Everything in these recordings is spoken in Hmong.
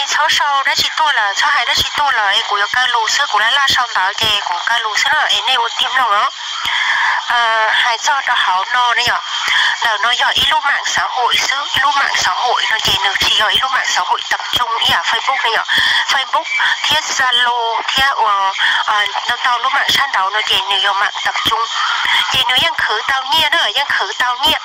Txhob sau dab tsi tuaj lawm, txhob hais dab tsi tuaj lawm es kuv yuav kaw lus xwb, kuv laj laj sau ntawv ces kuv kaw lus xwb na es nej ua tiag mloog os. Hais txog rau hauv no ne yom, ntawm no yog ib lub mam xav huam xwb, ib lub mam xav huam no ces nws tsis yog ib lub mam xav huam tab tsoom ib yam Facebook ne yom. Facebook thiab Zalo thiab uas ntau ntau lub mam sab nraud no ces nws yog mam tab tsoom, ces nws yeej khwv tau nyiaj na, yeej khwv tau nyiaj.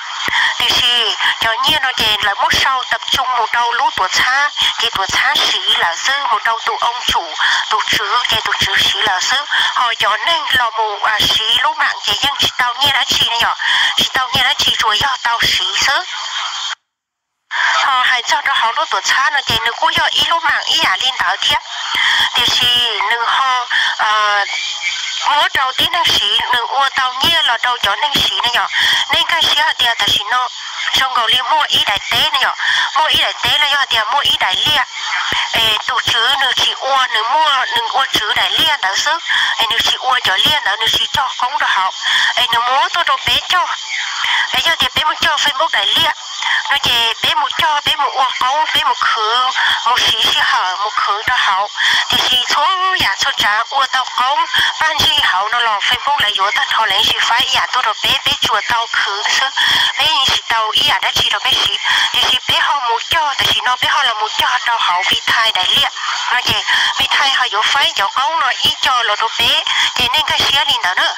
Tiam sis cov nyiaj no ces lawv muab sau tab tsoom mus rau lub tuam txhab, ces tuam txhab siv lawm xwb, mus rau tus oo tsum, tus tswv, ces tus tswv siv lawm xwb. Ho cov neeg los mus siv lub mam ces yeej tsis tau nyiaj dab tsi ne yom, tsis tau nyiaj dab tsi, tsuas yog tau siv xwb. Ho hais txog rau hauv lub tuam txhab no ces nws kuj yog ib lub mam ib yam li ntawd thiab, tiam sis nws ho muab rau tib neeg siv, nws ua tau nyiaj los rau cov neeg siv ne yom. Nej nkag siab hais tias tam sim no zoo nkaus li muaj ib daim teb ne yom, muaj ib daim teb los yog hais tias muaj ib daim liaj, es tus tswv nws tsis ua, nws muaj nws ua tswv daim liaj ntawd xwb, es nws tsis ua cov liaj ntawd, nws tsis cog qoob rau hauv, es nws muab tuaj rau peb cog. Es yog tias peb mus cog Facebook daim liaj no ces peb mus cog, peb mus ua qoob, peb mus khwv, mus siv sij hawm mus khwv rau hauv, tiam sis txhua yam txhua tsav ua tau qoob, paj ntsig hauv no los Facebook lawv yuav tag nrho, lawv yeej tsis faib ib yam tuaj rau peb, peb tsuas tau khwv xwb, peb yeej tsis tau ib yam dab tsi rau peb siv. Tiam sis peb ho mus cog, tam sim no peb ho los mus cog rau hauv Vithai daim liaj no ces Vithai ho yuav faib cov qoob no ib co los rau peb, ces nej nkag siab li ntawd na.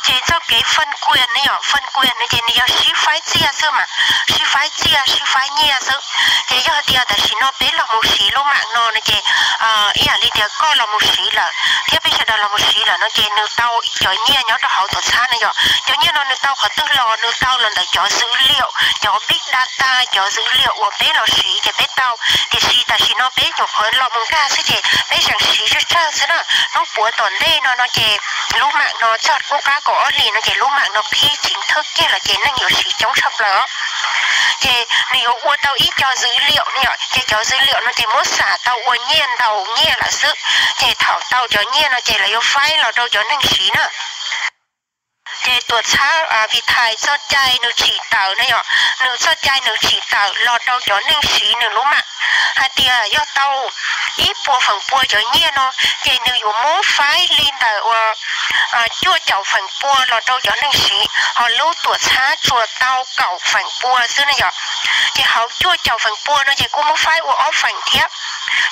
Ces txoj kev faj kuas ne yom, faj kuas no ces nws yog sib faib txiaj xwb mas, sib faib txiaj sib faib nyiaj xwb. Ces yog tias tam sim no peb los mus siv lub mam no no ces ib yam li tias koj los mus siv lawm thiab peb sawv daws los mus siv lawm no ces nws tau cov nyiaj nyob rau hauv tuam txhab no yom. Cov nyiaj no nws tau qhov twg los? Nws tau los ntawm cov dữ liệu, cov big data, cov dữ liệu uas peb los siv ces peb tau. Tiam sis tam sim no peb nyuam qhuav los mus nkag xwb ces peb tseem siv tsawg tsawg xwb na. Hnub puav tom ntej no no ces lub mam no txog hnub qab kaum ob hlis no ces lub mam no qhib chính thức kiag lawm ces neeg yuav siv coob tshaj plaws. Ces nws yuav ua tau ib co dữ liệu no yom, ces cov dữ liệu no ces muab xam tau ua nyiaj ntau nyiaj lawm xwb. Ces thaum tau cov nyiaj no ces lawv yuav faib los rau cov neeg siv na. Ces tuam txhab Vithai txoj cai nws tsim tawm na yom, nws txoj cai nws tsim tawm los rau cov neeg siv nws lub mam hais tias yog tau ib puas feem pua cov nyiaj no ces nws yuav muab faib li ntawm uas cuaj caum feem pua los rau cov neeg siv, ho lub tuam txhab tsuas tau kaum feem pua xwb na yom. Ces hauv cuaj caum feem pua no ces kuj muab faib ua ob feem thiab.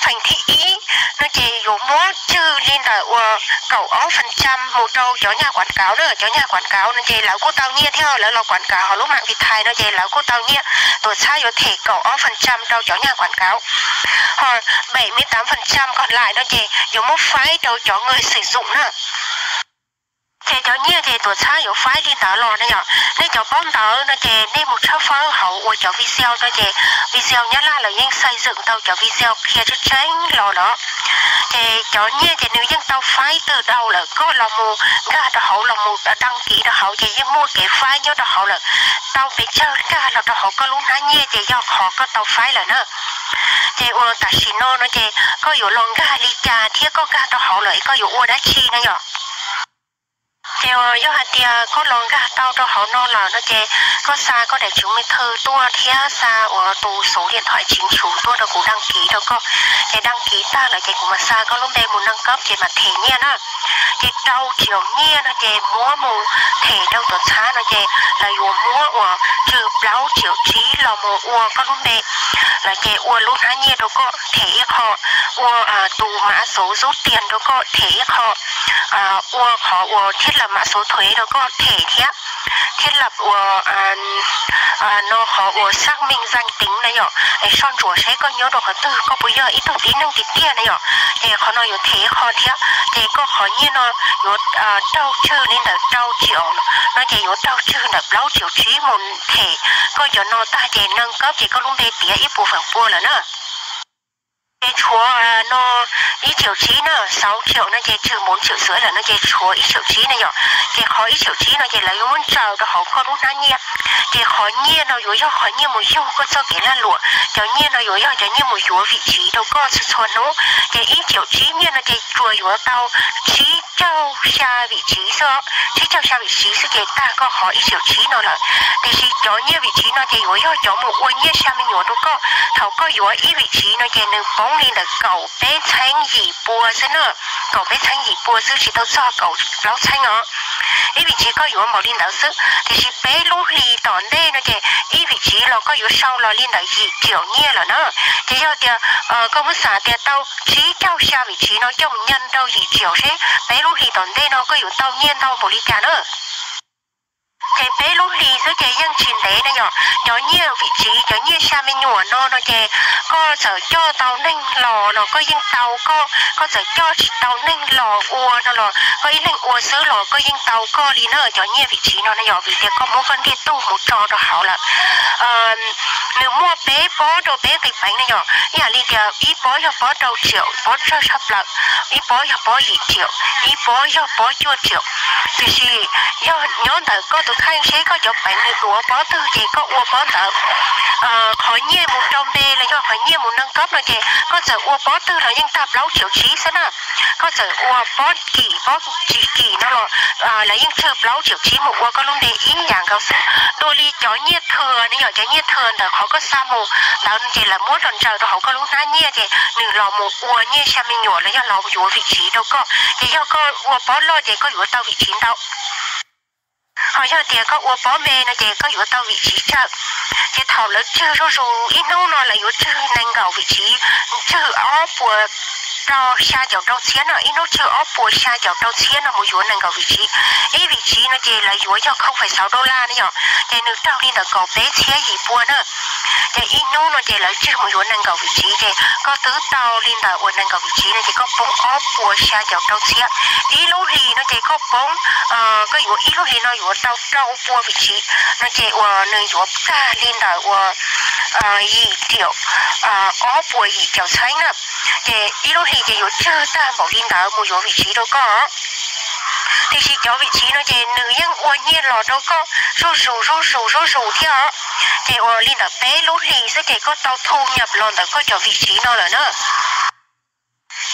Feem thib ib no ces yuav muab tswj li ntawm uas kaum ob phần trăm mus rau cov nhà quảng cáo na, cov nhà quảng cáo no ces lawv kuj tau nyiaj thiab, lawv los quảng cáo hauv lub mạng Vithai no ces lawv kuj tau nyiaj, tuam txhab yuav them kaum ob phần trăm rau cov nhà quảng cáo. Ho bảy mươi tám phần trăm còn lại no ces yuav muab faib rau cov người sử dụng na. Ces cov nyiaj ces tuam txhab yuav faib li ntawd los ne yom. Nej cov paub ntawv no ces nej mus tshawb fawb hauv uas cov video no ces video Nyab Laj lawv yeej xây dựng tau cov video qhia tseeb tseeb los lawm. Ces cov nyiaj ces nws yeej tau faib twb dhau lawm, koj los mus nkag rau hauv, los mus đăng ký rau hauv ces yeej muaj kev faib nyob rau hauv lawm. Tau pes tsawg nkag los rau hauv koj lub hnab nyiaj ces yog qhov koj tau faib lawm na. Ces uas tam sim no no ces koj yuav los nkag li cas thiab koj nkag rau hauv lawm es koj yuav ua dab tsi na yom? Ces yog hais tias koj los nkag tau rau hauv no lawm no ces koj xa koj daim chứng minh thư tuaj thiab xa uas tus số điện thoại chính chủ tuaj rau kuv đăng ký rau koj. Ces đăng ký tag lawm ces kuv mam xa koj lub npe mus nâng cấp ces mam them nyiaj na. Ces rau triệu nyiaj no ces muab mus them rau tuam txhab no ces lawv yuav muab uas trừ plaub triệu tsib los mus ua koj lub npe, lawv ces ua lub hnab nyiaj rau koj them ib qho, ua tus mã số rút tiền rau koj them ib qho, ua qhov uas thiết lập mã số thuế rau koj them thiab, thiết lập uas no qhov uas xác minh danh tính na yom, es soj ntsuam seb koj nyob rau qhov twg, koj puas yog ib tug tib neeg tiag tiag na yom. Ces qhov no yuav them ib qho thiab. Ces koj qhov nyiaj no yuav raug tswj li ntawm rau triệu no ces yuav raug tswj ntawm plaub triệu tsib mus them koj cov no tag ces nâng cấp ces koj lub npe tiav ib puas feem pua lawm na. Ces tshuav no ib triệu chín na, sáu triệu no ces trừ bốn triệu rưỡi lawm no ces tshuav ib triệu chín na yom. Ces qhov ib triệu chín no ces lawv yuav muab ntsaws rau hauv koj lub hnab nyiaj. Ces qhov nyiaj no yuav yog qhov nyiaj mus yug koj txoj kev lag luam, cov nyiaj no yuav yog cov nyiaj mus yuav vị trí rau koj txhua txhua hnub. Ces ib triệu chín nyiaj no ces tsuas yuav tau tsib caug xya vị trí xwb, tsib caug xya vị trí xwb ces tag koj qhov ib triệu chín no lawm. Tiam sis cov nyiaj vị trí no ces yuav yog cov mus ua nyiaj xa me nyuam rau koj. Thaum koj yuav ib vị trí no ces nws poob li ntawm kaum peb txheeb yim pua xwb na, kaum peb txheeb yim pua xwb tsis tau txog kaum plaub txheeb os. Ib vị trí koj yuav npaum li ntawd xwb, tiam sis peb lub hlis tom ntej no ces ib vị trí los koj yuav sau los li ntawm yim triệu nyiaj lawm na. Ces yog tias koj muab xav tias tau tsib caug xya vị trí no coj mus nyees rau yim triệu seb peb lub hlis tom ntej no koj yuav tau nyiaj ntau npaum li cas na. Ces peb lub hlis xwb ces yeej tsis ntev na yom. Cov nyiaj vị trí, cov nyiaj xa me nyuam no no ces koj txawm coj tau neeg los los koj yeej tau koj, koj txawm coj tsis tau neeg los ua no los koj ib leeg ua xwb los koj yeej tau koj li na. Cov nyiaj vị trí no na yom, vim tias koj muab koj ntiag tug mus tso rau hauv lawm. Nws muaj peb pob rau peb nqis peev na yom, ib yam li tias ib pob yog pob rau triệu, pob tsawg tshaj plaws, ib pob yog pob yim triệu, ib pob yog pob cuaj triệu. Tiam sis yog nyob ntawm koj tus kheej seb koj cov peev nws duav pob twg ces koj ua pob ntawd. Qhov nyiaj mus rau npe los yog qhov nyiaj mus nâng cấp no ces koj txawm ua pob twg los yeej tag plaub triệu tsib xwb na. Koj txawm ua pob kim pob tsis kim no los lawv yeej tswj plaub triệu tsib mus ua koj lub npe ib yam nkaus xwb. Dua li cov nyiaj thwm ne yom, cov nyiaj thwm ntawm qhov koj xa mus ntawd ces lawv muab los ntsaws rau hauv koj lub hnab nyiaj ces nws los mus ua nyiaj xa me nyuam los yog los yuav vị trí rau koj. Ces yog koj ua pob loj ces koj yuav tau vị trí ntau. Ho yog tias koj ua pob me no ces koj yuav tau vị trí tsawg. Ces thaum lawv tswj zuj zus ib hnub no lawv yuav tswj nees nkaum vị trí, tswj ob puas rau xya caum rau txhiab no, ib hnub tswj ob puas xya caum rau txhiab no mus yuav nees nkaum vị trí. Ib vị trí no ces lawv yuav yog không phẩy sáu đô la ne yom, ces nws raug li ntawm kaum peb txhiab yim pua na. Ces ib hnub no ces lawv tswj mus yuav nees nkaum vị trí ces koj twb tau li ntawm uas nees nkaum vị trí no ces koj poob ob puas xya caum rau txhiab. Ib lub hlis no ces koj poob, koj yuav ib lub hlis no yuav tau rau pua vị trí no ces uas nws yuav tag li ntawm uas yim triệu ob puas yim caum txheeb na. Ces ib lub hlis ces yuav tswj tag npaum li ntawd mus yuav vị trí rau koj. Tiam sis cov vị trí no ces nws yeej ua nyiaj los rau koj zuj zus zuj zus zuj zus thiab os. Ces uas li ntawm peb lub hlis xwb ces koj tau thu nhập los ntawm koj cov vị trí no lawm na.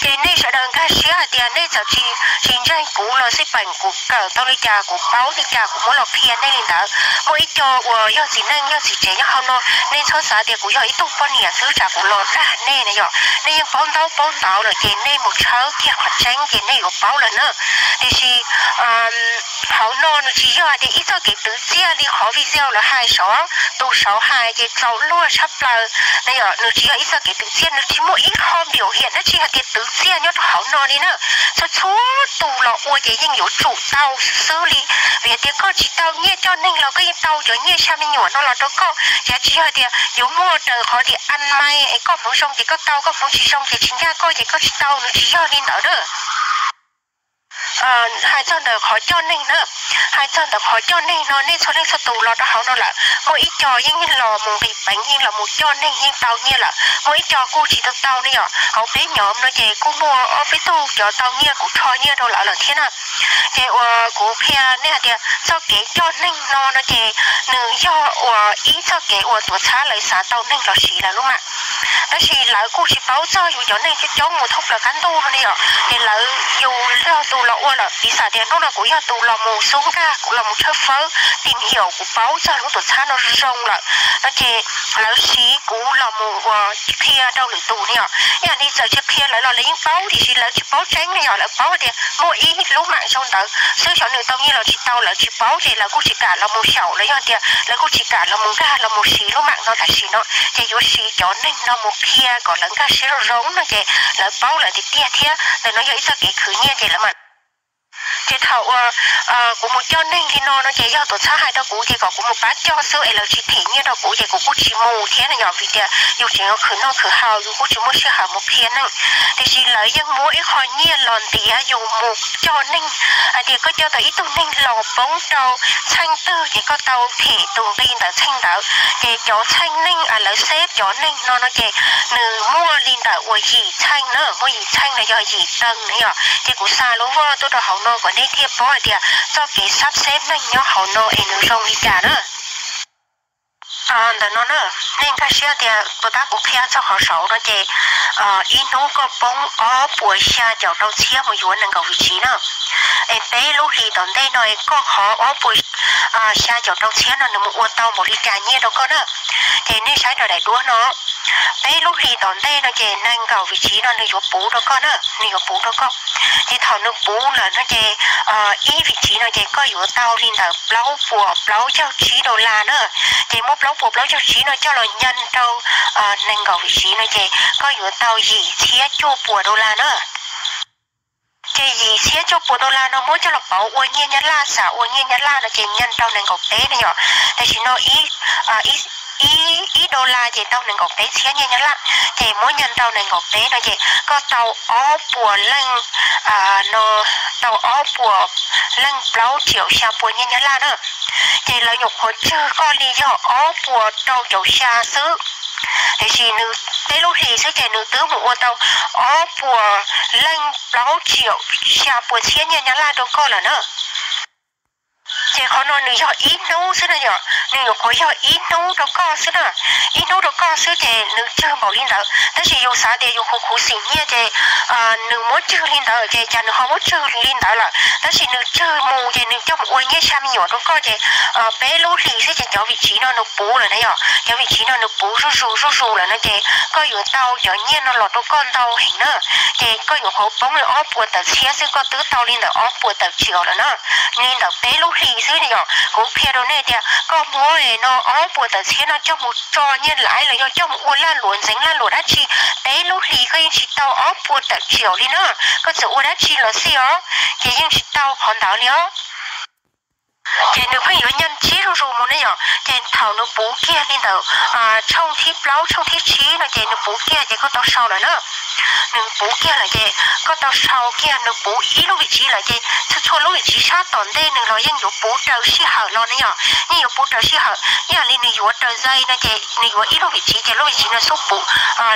Ces nej sawv daws nkag siab hais tias nej txawm tsis, tsis ntseeg kuv los xij peem kuv kawm tau li cas kuv paub li cas kuv muab los qhia nej li ntawd. Muaj ib co uas yog txiv neej yog txiv tsev nyob hauv no, nej txhob xav tias kuv yog ib tug poj niam xwb tsam kuv los dag nej na yom. Nej yeej paub ntaub paub ntawv lawm ces nej mus tshawb kiag qhov tseeb ces nej yuav paub lawm na. Tiam sis hauv no nws tsis yog hais tias ib txoj kev twv txiaj li qhov video lawv hais saud, tus saud hais ces txaus luag tshaj plaws na yom. Nws tsis yog ib txoj kev twv txiaj, nws tsis muaj ib qho biểu hiện dab tsi hais tias twv txiaj nyob rau hauv no li na. Txhua txhua tus los ua ces yeej yuav tsum tau xwb li. Vim tias koj tsis tau nyiaj coj neeg los koj yeej tau cov nyiaj xa me nyuam no los rau koj. Ces tsis yog hais tias yuav muaj raws qhov tias ăn may es koj hmoov zoo ces koj tau, koj hmoov tsis zoo ces tsis ncaj koj ces koj tsis tau, nws tsis yog li ntawd na. Hais txog ntawm qhov coj neeg na, hais txog ntawm qhov coj neeg no nej txhua leej txhua tus los rau hauv no lawm, muaj ib co yeej los mus nqis peev yeej los mus coj neeg yeej tau nyiaj lawm, muaj ib co kuj tsis tau tau ne yom. Hauv peb nhóm no ces kuj muaj ob peb tug cov tau nyiaj kuv rho nyiaj rau lawv lawm thiab na. Ces uas kuv qhia nej hais tias txoj kev coj neeg no no ces nws yog uas ib txoj kev uas tuam txhab lawv xav tau neeg los siv lawv lub mam. Tab sis lawv kuj tsis paub txog yus cov neeg coob coob mus thoob plaws qab ntuj no ne yom. Ces lawv yus yog tus los ua lawm, piv xam tias hnub no kuv yog tus los mus xub nkag, kuv los mus tshawb fawb, tìm hiểu, kuv paub txog lub tuam txhab no zoo lawm no ces lawv siv kuv los mus ua qhia rau lwm tus ne yom. Ib yam li txawm tsis qhia lawv los lawv yeej paub, tiam sis lawv tsis paub tseeb ne yom. Lawv paub tias muaj ib lub mam zoo ntawd xwb, xyov nws tau nyiaj los tsis tau lawv tsis paub ces lawv kuj tsis kam los mus xyaum los yog tias lawv kuj tsis kam los mus nkag los mus siv lub mam no tam sim no. Ces yuav siv cov neeg no mus qhia kom lawv nkag siab zoo zoo no ces lawv paub lawm tiag tiag thiab. Ntawm no yog ib txoj kev khwv nyiaj ces lawv mam Ces thaum uas kuv mus coj neeg li no no ces yog tuam txhab hais rau kuv ces kom kuv mus pab coj xwb es lawv tsis them nyiaj rau kuv ces kuv kuj tsis mus thiab na yom, vim tias yus tseem yuav khwv noj khwv haus, yus kuj tsis muaj sij hawm mus qhia neeg. Tiam sis lawv yeej muab ib qho nyiaj los ntiav yus mus coj neeg, hais tias koj coj tau ib tug neeg los poob rau txheej twg ces koj tau them tus nqi ntawm txheej ntawd. Ces cov txheej neeg lawv xeb cov neeg no no ces nws muaj li ntawm uas yim txheej na, muaj yim txheej no yog yim teev na yom. Ces kuv xa lub voj tuaj rau hauv no kom nej thiaj paub hais tias txoj kev xab xeb neeg nyob hauv no es nws zoo li cas na. Ntawm no na, nej nkag siab tias puas tab kuv qhia txog qhov saud no ces ib hnub koj poob ob puas xya caum rau txhiab mus yuav nees nkaum vim tsiv na. Es peb lub hlis tom ntej no es koj qhov ob puas xya caum rau txhiab no nws mus ua tau npaum li cas nyiaj rau koj na. Ces nej saib raws daim duab no, peb lub hlis tom ntej no ces nees nkaum vim tsiv no nws yuav puv rau koj na, nws yuav puv rau koj. Ces thaum nws puv lawm no ces ib vim tsiv no ces koj yuav tau li ntawm plaub puas plaub caug tsib dollar na. Ces muab plaub puas plaub caug tsib no coj los nyees rau nees nkaum vim tsiv no ces koj yuav tau yim txhiab cuaj puas dollar na. Ces yim txhiab cuaj puas dollar no muab coj los pauv ua nyiaj Nyab Laj, xam ua nyiaj Nyab Laj no ces nyees rau nees nkaum peb na yom. Tam sim no ib dollar ces tau nees nkaum peb txhiab nyiaj Nyab Laj, ces muab nyees rau nees nkaum peb no ces koj tau ob puas leej, no, tau ob puas leej plaub tsiaum xya puas nyiaj Nyab Laj na. Ces lawv nyuam qhuav tswj koj li yog ob puas rau caum xya xwb. Tiam sis nws peb lub hlis xwb ces nws twb mus ua tau ob puas leej plaub tsiaum xya puas txhiab nyiaj Nyab Laj rau koj lawm na. Ces qhov no nws yog ib hnub xwb na yom, nws nyuam qhuav yog ib hnub rau koj xwb na. Ib hnub rau koj xwb ces nws tswj npaum li ntawd, tab sis yus xav tias yus khuv khuv xim nyiaj ces nws muab tswj li ntawd ces cas nws ho muab tswj li ntawd lawm. Tab sis nws tswj mus ces nws coj mus ua nyiaj xya me nyuam rau koj ces peb lub hlis xwb ces cov vim tsiv no nws puv lawm na yom, cov vim tsiv no nws puv zuj zus zuj zus lawm no ces koj yuav tau cov nyiaj no los rau koj ntau heev na. Ces koj nyuam qhuav poob li ob puas tawm txhiab xwb koj twb tau li ntawm ob puas tawm tsiaum lawm na. Li ntawm peb lub hlis xwb yom, kuv qhia rau nej tias koj muab no ob puas tawm txhiab no coj mus tso nyiaj laiv los yog coj mus ua lag luam ntxeev lag luam dab tsi, peb lub hlis koj yeej tsis tau ob puas tawm tsiaum li na. Koj txawm ua dab tsi los xij os, ces yeej tsis tau qhov ntawd li os. Ces nws pheej yuav nyees tsib zuj zus mus ne yom, ces thaum nws puv kiag li ntawm tshooj thib plaub tshooj thib tsib no ces nws puv kiag ces koj tau sau lawm na. Nws puv kiag lawm ces koj tau sau kiag, nws puv ib lub vim tsiv lawm ces txhua txhua lub vim tsiv sab tom ntej nws los yeej yuav puv raws sij hawm los ne yom, yeej yuav puv raws sij hawm. Ib yam li nws yuav raws zais no ces nws yuav ib lub vim tsiv ces lub vim tsiv no xub puv,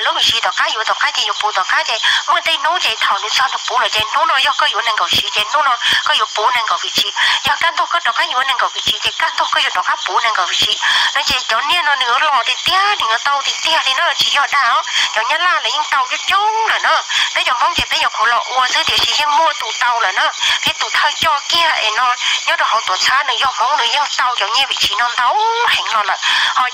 lub vim tsiv tom qab yuav tom qab ces yuav puv tom qab ces muaj tej hnub ces thaum nws txog nws puv lawm ces hnub no yog koj yuav nees nkaum tsiv ces hnub no koj yuav puv nees nkaum vim tsiv. Yog kaj ntug koj rov qab yuav nees nkaum vim tsiv ces kaj ntug koj yuav rov qab puv nees nkaum vim tsiv. No ces cov nyiaj no nws yuav los tiag tiag, nws yuav tau tiag tiag li no tsis yog dag os. Cov Nyab Laj lawv yeej tau coob coob lawm na. Peb cov Hmoob ces peb yuav khuv los ua xwb tiam sis yeej muaj tus tau lawm na. Peb tus thawj coj kiag es no nyob rau hauv tuam txhab nws yog Hmoob nws yeej tau cov nyiaj vim tsiv no ntau heev los lawm. Ho